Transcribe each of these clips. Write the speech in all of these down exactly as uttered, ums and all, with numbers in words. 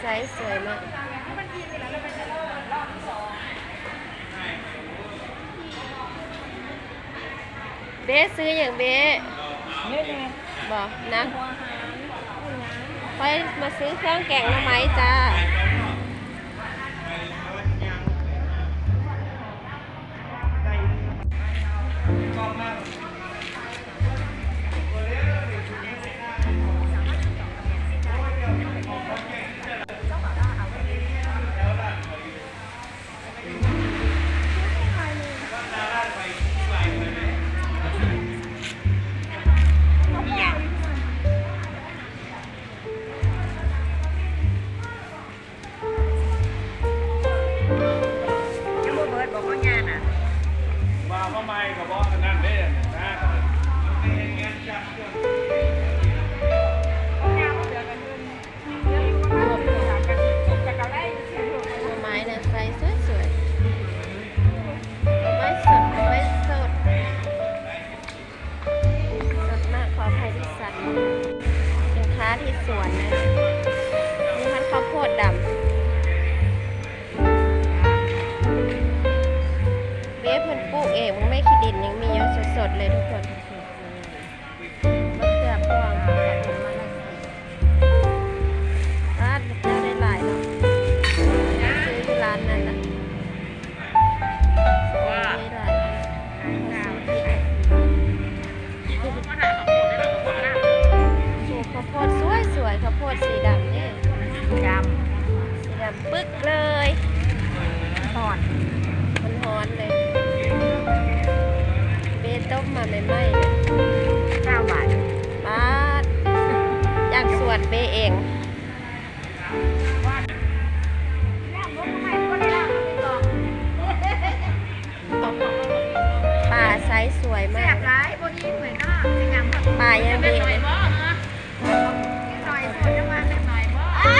ไซส์สวยมาก เบ้ซื้ออย่างเบ้ เนี่ยไง บอกนะ หัวหาร ค่อยมาซื้อเครื่องแกงหน่อไม้จ้า ยังบ่เบิดบอกว่าย่าน่ะ ว่ามาใหม่ก็บอกอันนั้นเด้นะ ไม้นะ ไซส์สวยๆ ไม้สด ไม้สด สดมาก ขออภัยที่สั่น สินค้าที่สวนนะ มีทั้งข้าวโพดดำ เบ้เพิ่นปลูกเอง มันไม่ขี้ดินยังมีอยู่สดๆเลยทุกคน มะเขือพวง ร้านเจ้าได้หลายเนาะ ซื้อที่ร้านนั้นนะ ว่า ได้หลาย ปลูกข้าวโพดสวยๆ ข้าวโพดสีดำเนี่ย สีดำ สีดำปึ๊กเลย ฮ้อน มันฮ้อนเลย เบ้ต้มมาใหม่ๆ เก้าบาท บาท จากสวนเบ้เอง ปลาไซส์สวยมาก แซ่บหลาย บ่อิ่มเลยเนาะ สิยำแบบ ปลายังดี หน่อยบ่เหรอ หน่อยโพดจังว่าแซ่บหน่อยบ่ อ่ะ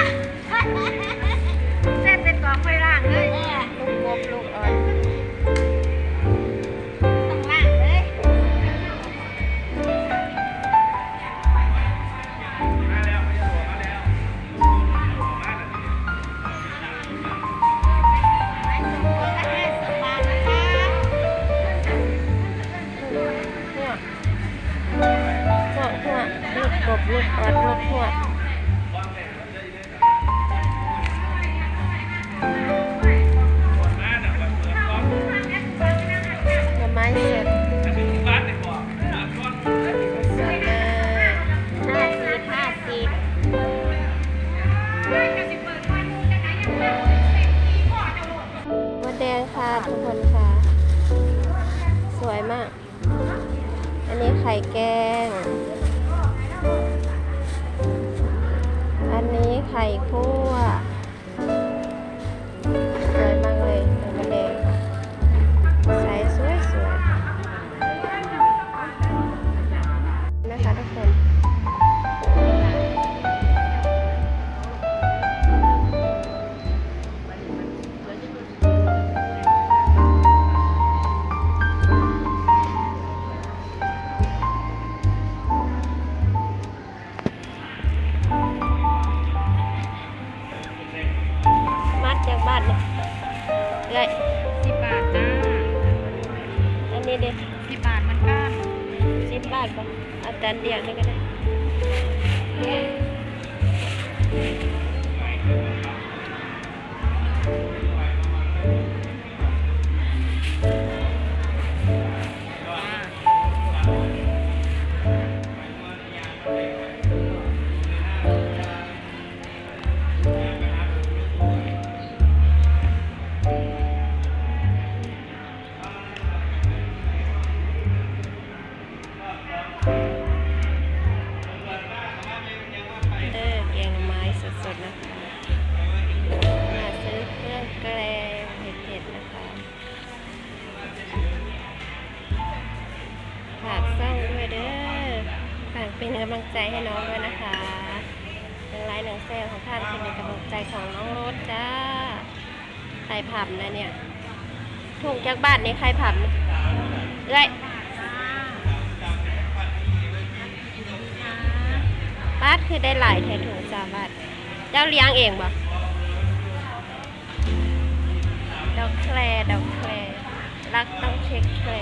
แซ่บเป็นกองไฟล่างเลย ลูกกบลูกอ่อน ต้องล่างเลย หัว หัว หัว ลูกกบ ลูกออส ลูกหัว หน่อไม้สด สดเลย ห้าสิบ ห้าสิบ มดแดงค่ะทุกคนค่ะ สวยมาก อันนี้ไข่แกง อันนี้ไข่คั่ว สวยมากเลย หมูมดแดง ไซส์สวยๆ นะคะทุกคน มัดจากบาทเนี่ย เอ้ย สิบบาทจ้า อันนี้เด้ สิบบาทเหมือนกัน สิบบาทบ่ เอาจานเดียวนี่ก็ได้ เออ แกงหน่อไม้สดๆ นะคะ มาซื้อเครื่องแกงเผ็ดๆ นะคะ ฝากช่องด้วยเด้อ ฝากเป็นกำลังใจให้น้องด้วยนะคะ หนึ่งไลค์หนึ่งแชร์ของท่านคือเป็นกำลังใจของน้องโรสจ้า ไข่ผำนะเนี่ย ถุงจักบาทนี่ไข่ผำ เอ้ย ป้า คือได้หลายแท้ ถุงสามบาท เจ้าเลี้ยงเองบ่ ดอกแคร ดอกแคร รักต้องเทคแคร